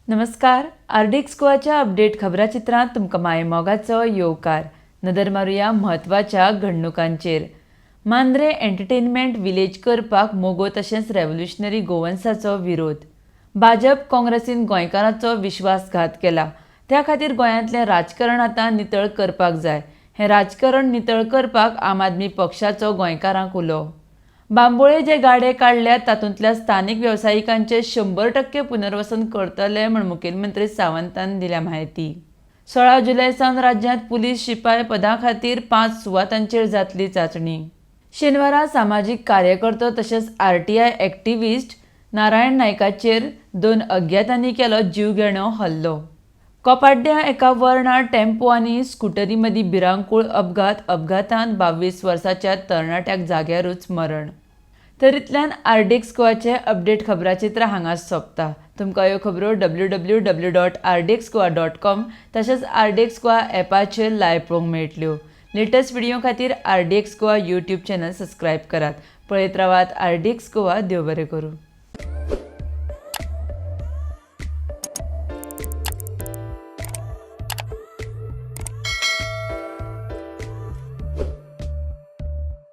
नमस्कार, RDX गोवाच्या update खबराचित्रांत तुमकां मायेमोगाचो येवकार. नदर मारुया म्हत्वाच्या घडणुकांचेर. मांद्रे एंटरटेनमेंट विलेज करपाक मगो तशेंच रेव्होल्युशनरी गोवन्साचो विरोध. भाजप काँग्रेसीन गोंयकारांचो विश्वासघात केला, त्या खातीर गोंयांतलें राजकारण आतां नितळ करपाक जाय. हें राजकारण नितळ करपाक आम आदमी पक्षाचो गोंयकारांक उलो. बांबोळे जे गाडे काडल्यात तातूंतल्या स्थानीक वेवसायिकांचे 100% पुनर्वसन करतले म्हूण मुखेलमंत्री सावंतान दिल्या म्हायती. 16 जुलय सावन राज्यांत पुलीस शिपाय पदां खातीर 5 सुवातांचेर जातली चांचणी. शेनवारा सामाजीक कार्यकर्तो तशेंच आरटीआय एक्टिविस्ट नारायण नायकाचेर 2 अज्ञातांनी केलो जीवघेणो हल्लो. कोपाड्ड्यां एका वर्णा टेम्पो आनी स्कुटरी मदीं भिरांकूळ अपघात. अपघातांत 22 वर्साच्या तरणाट्याक जाग्यारूच मरण. तर इतल्यान आरडीएक्स गोवाचे अपडेट खबराचित्र हांगाच सोंपता. तुमकां ह्यो खबरो www.rdxgoa.com तशेंच आरडीएक्स गोवा ॲपाचेर लायव्ह पळोवंक मेळटल्यो. लेटस्ट व्हिडियो खातीर RDX Goa YouTube channel subscribe करात. पळयत रावात आरडीएक्स गोवा. देव बरें करूं.